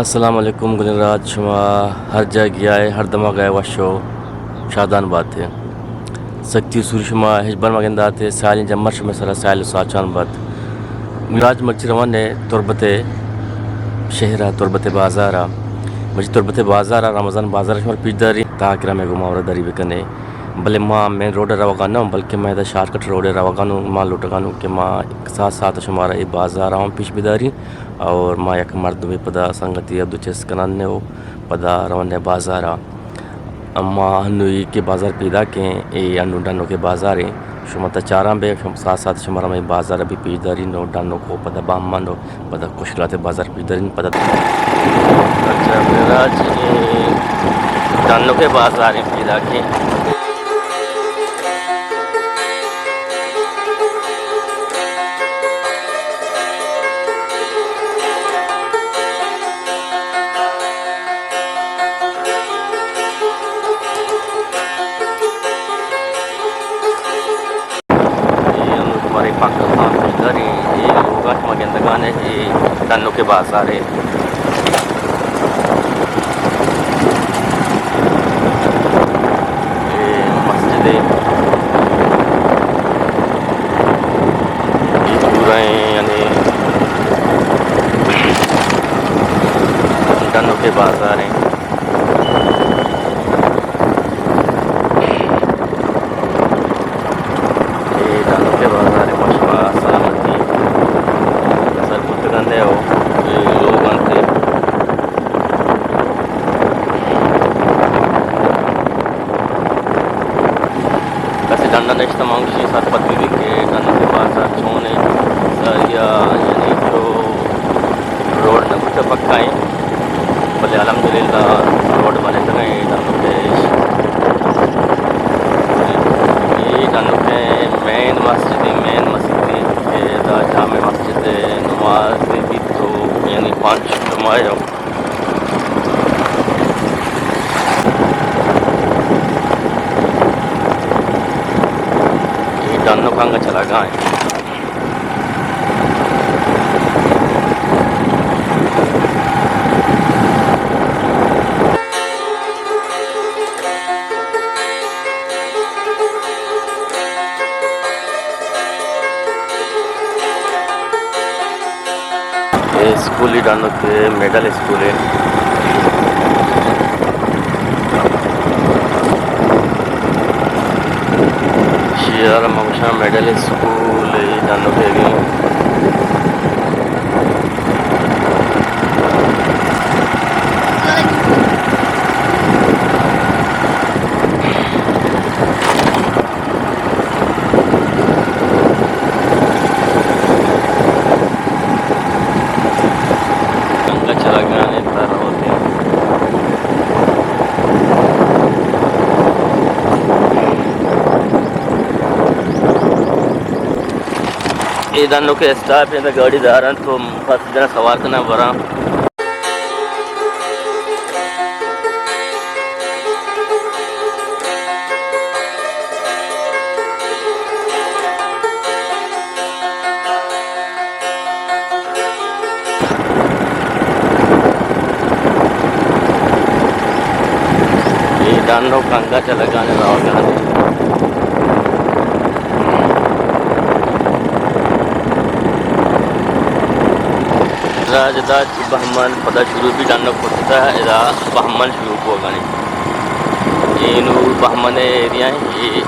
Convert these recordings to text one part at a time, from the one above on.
السلام علیکم گلیں راج، شما ہر جاگہ ءَ، ہر دمگ ءَ وش و شادان بات ئے۔ سکتی و سوری شما ہچبر مہ گندات ئے، سیالیں جمر شمئے سرا سیال و ساچان بات۔ گلیں راج، مرچی روان ئے تربت ءِ شہر ءَ، تربت ءِ بازار ءَ۔ مرچی تربت ءِ بازار ءَ، رمضان بازار ءَ شمارا پیش داریں، تاکہ رمے گوں ما وفاداری بکن ئے۔ بلے ما مین روڈ ءَ روگا نہ اوں، بلکہ ما ادا شارٹ کٹ روڈ ءَ روگا اوں۔ ما لوٹگا اوں کہ ما ساتھ ساتھ شمارا اے بازار ءَ ہم پیش بداریں۔ اور ما یک مردمے پدا سنگتی ءَ دو چست کنان ئے و پدا روان ئے بازار ءَ۔ اما ہنو اے کہ بازار پیداک ایں، اے ہنو ڈنوکے بازار ایں۔ شما تا چاران بے، شما ساتھ ساتھ شمارا ہمے بازار ءَ بھی پیش داریں و ڈنوک و پدا بہمن و پدا کشکلات ءِ بازار پیش داریں پدا۔ اچھا، میرا چہ ڈنوکے بازار ایں پیداک ایں۔ اے ہنوز مارے پاکستان پیدر ایں، اے لوگا شما گندگان ئے، اے ڈنوکے بازار ایں۔ اے مسجد ایں۔ اے پورا ایں، یعنی ڈنوکے بازار ایں۔ اے ڈنوکے بازار ایں، ما شما سلامتی سر کتگ انت او اے لوگ انت۔ کسے ڈنڈا نشتہ، ما گوشی سرپد بہ بی کہ ڈنوکے بازار چون ایں، یا یعنی تو روڈ نہ بوتہ پکا ایں، بلے الحمدللہ روڈ بنتگ ایں۔ اے ڈنوکے، اے ڈنوکے مین مسجد ایں، مین مسیت ایں کہ ادا جامع مسجد ءَ نماز بیت و یعنی پنچ نماز اے ڈنوک انگا چلگا ایں۔ اے اسکول ایں ڈنوک، مڈل اسکول ایں۔ شیار ممشا مڈل اسکول ایں ڈنوک ایں۔ انگا چلگانے تر ہوتے۔ اے ڈنوکے اسٹاپ ایں، گاڑی دارن تو پس دن سوار کناں براں۔ اے ڈنوک انگا چلگانے روگانے۔ راج داد بہمن پدا شروع بی، ڈنوک کٹتا ادا بہمن شروع بوگانے۔ اے نو بہمن ایریا ایں، اے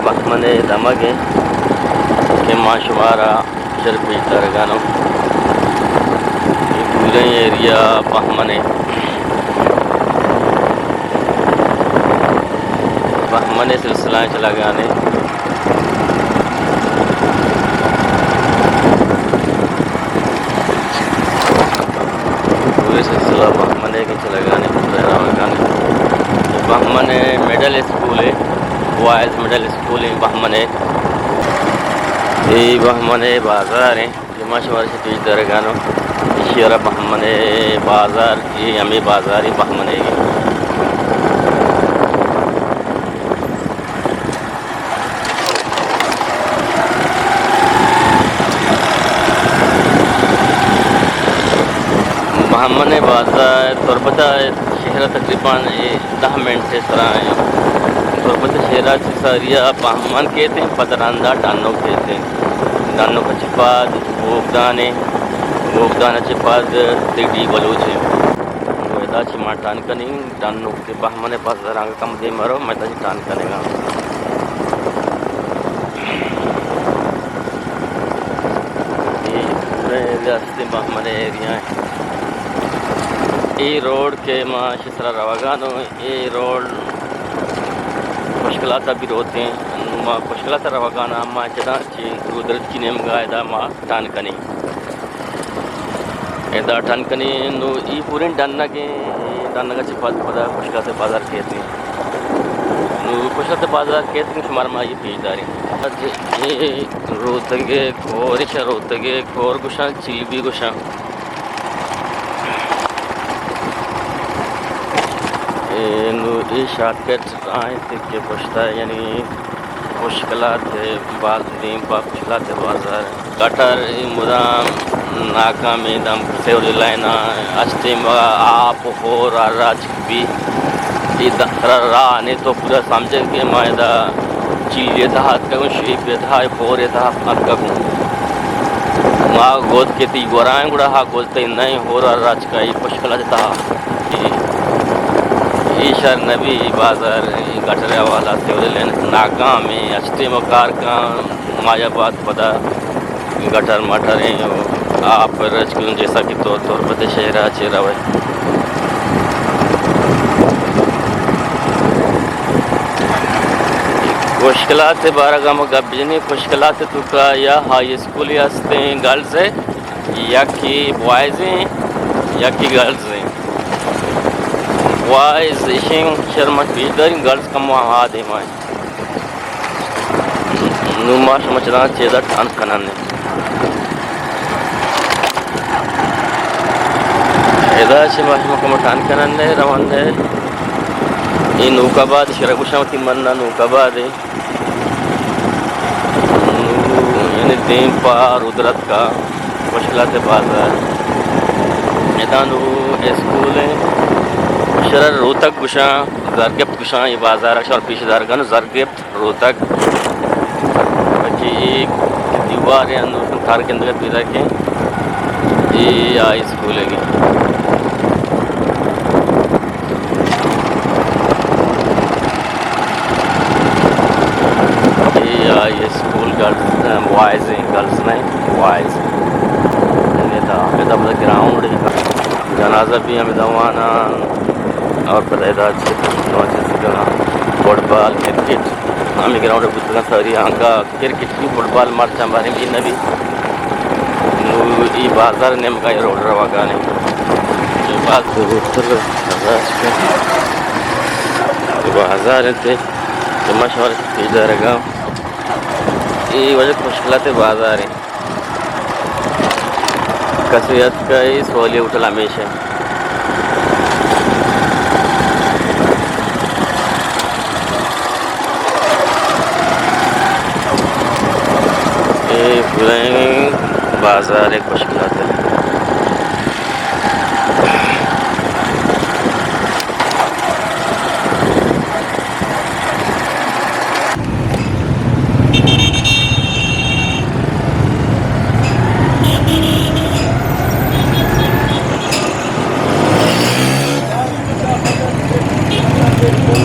بہمن دمگ ایں کہ ما شمارا چر پیش دارگانوں۔ اے پوریں ایریا بہمن ایں۔ بہمن سلسلہ چلگانے۔ پورے سلسلہ بہمن کہ چلگانے، پورا روگانے۔ بہمن مڈل اسکول ایں، بوائز مڈل اسکول ایں بہمن۔ اے بہمن بازار ایں۔ کہ ما شمارا چہ پیش دارگانوں، ایشی ءَ را بہمن بازار، اے ہمے بازار ایں بہمن ایں۔ بہمن بہمن ءِ بازار تربت ءِ شہر ءَ تقریباً اے دہ منٹ ءِ سرا ایں۔ تربت ءِ شہر ءَ چہ ساری ءَ بہمن کیت ایں، پد رند ءَ ڈنوک کیت ایں۔ ڈنوک ءَ چہ پد بوگدان ایں، بوگدان ءَ چہ پد تیڈی بلوچ ایں۔ نوں ادا چہ ما ٹن کنیں ڈنوک ءِ بہمن ءِ بازار ءَ، انگت کم دیم ءَ رو، ما ادا چہ ٹن کنیں۔ اے پورا ایریا ہستیں بہمن ءِ ایریا ایں۔ اے روڈ کہ ما اشی سرا روگان اوں، اے روڈ خوشکلات ءَ بھی روت ایں۔ نوں ما خوشکلات ءَ روگان آں، ما چداں چہ رودرچی نیمگ ءَ ادا ما ٹن کنیں۔ ادا ٹن کنیں، نوں اے پوریں ڈنگ ایں، ڈنگ ءَ چہ پد پدا خوشکلات ءِ بازار کیت ایں۔ نوں خوشکلات ءِ بازار کیت ایں، شمارا ما اے پیش داریں۔ اے روتگ ءِ کور، ایشاں روتگ ءِ کور گوشاں، چیلبی گوشاں۔ اے نوں اے شارٹ کٹ آئیں کہ پشتا، یعنی خوشکلات ءِ باز دیم پہ خوشکلات ءِ بازار۔ گٹر اے مدام ناکامیں، دم سیوری لائن ءَ، اچ ٹیم ءَ آپ ہور ءَ راچ بی۔ اے د-، ترا راہ نے تو پورا سمجھے کہ ما ادا چیلے تہا اتکگوں، شیپ ءِ تہا، ہور ءِ تہا اتکگوں۔ ما گوت کہ تئی گورائیں گڑا ہا گوت تئی نئیں، ہور ءَ راچ کا اے خوشکلات ءِ تہا۔ اے، اے شر نبی، اے بازار، اے گٹر ءِ حوالہ سیوری لائن ناکام ایں، اچ ٹیم ءَ کار کن، مایا بعد پدا گٹر مٹر ایں، آپ رچ کن، جیسا کہ تو تربت ءِ شہر ءَ چہ روئے۔ خوشکلات ءِ بارگ ءَ ما گپ بجنیں، خوشکلات ءِ توکا یا ہائی اسکول ہستیں گرلز ءِ، یکے بوائز ایں، یکے گرلز ایں۔ بوائز ایشیں شر ما پیش داریں، گرلز کمو آ دیما ایں۔ نوں ما شما چداں چیزا ٹن کنن۔ ادا چہ ما شما کمو ٹن کنن، روان۔ اے نوک آباد، شرا گوشاں وتی من نوک آباد ایں۔ نوں یعنی دیم پہ رودرتک ءَ خوشکلات ءِ بازار۔ ادا نوں اسکول ایں، شرا روتک گوشاں، زرگپت گوشاں، اے بازار ءَ شر پیش دارگاں، زرگپت روتک۔ بلکہ اے دیوار ایں، انوں تر گندگ ءَ پیداک ایں۔ اے آئی اسکول ایں۔ اے آئی اسکول گرلز، بوائز ایں، گرلز نئیں، بوائز۔ ادا، ادا پدا گراؤنڈ ایں، جنازہ بھی ہمے دوان ایں، اور پدا ادا چیز، فٹ بال، کرکٹ، ہمے گراؤنڈ بوتگاں ساری آنکا۔ کرکٹ کی فٹ بال مرچاں باریں بھی نبی۔ نوں اے بازار نیمگا اے روڈ روگانے۔ اے باز بزرگتر بازار انت کہ ما شمارا پیش دارگا۔ اے واجہ خوشکلات بازار ایں۔ کسے اتکا، اے سوالی ہوٹل ہمیش ایں۔ اے پوریں بازار ایں خوشکلات ایں۔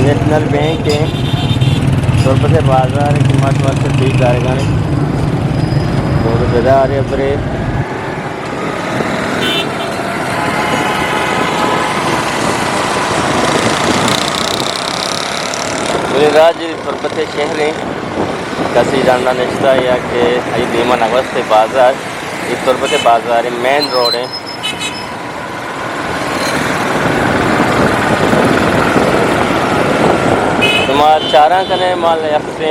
نیشنل بینک ایں، تربت بازار ایں کہ ما شمارا پیش دارگانے۔ تو بدار ابرے۔ منی راج تربت شہر ایں، کسی ڈنڈا نشتہ یا کہ اے دیما نگوست بازار، اے تربت بازار ایں، مین روڈ ایں۔ شما چاراں کنے مال یک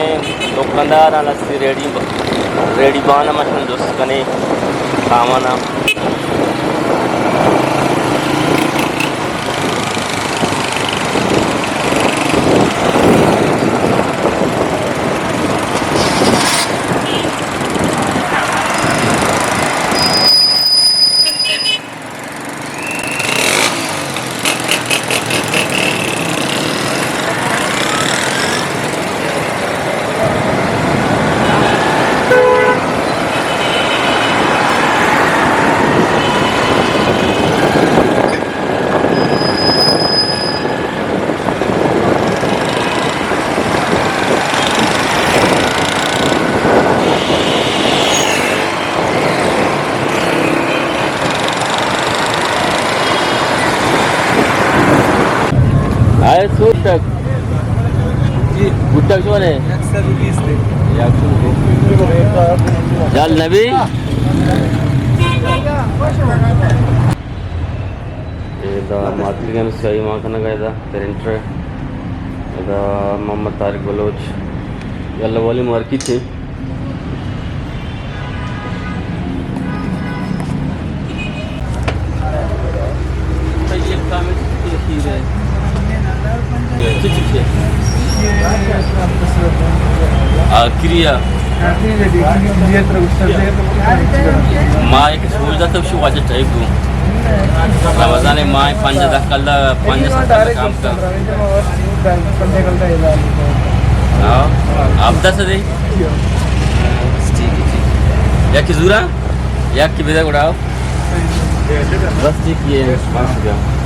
دکاندار آں لسی ریڑی ب-، ریڑی بان ءَ مشن جست کنے سامان ءَ۔ تک۔ جی۔ بوٹک چون ہے؟ یک سو بیس دے۔ یک سو بیس۔ جال نبی؟ ادا ماتریان سیاہی مان کنگ ءَ ادا پرنٹر۔ ادا محمد طارق بلوچ۔ یلا والی مارکیٹ ہے۔ آخری ءَ۔ ما یک سوچ داتگ شو واجہ ٹائپ گو۔ رمضان ماہ پنجاہ دہ کلدار، پنجاہ ست کلدار کام کا۔ ہاں، ہفدہ سدے۔ ٹھیک ہے، ٹھیک ہے۔ یک زورا، یک بدہ گڑا۔ بس ٹھیک ہے، پانچ سو روپیہ۔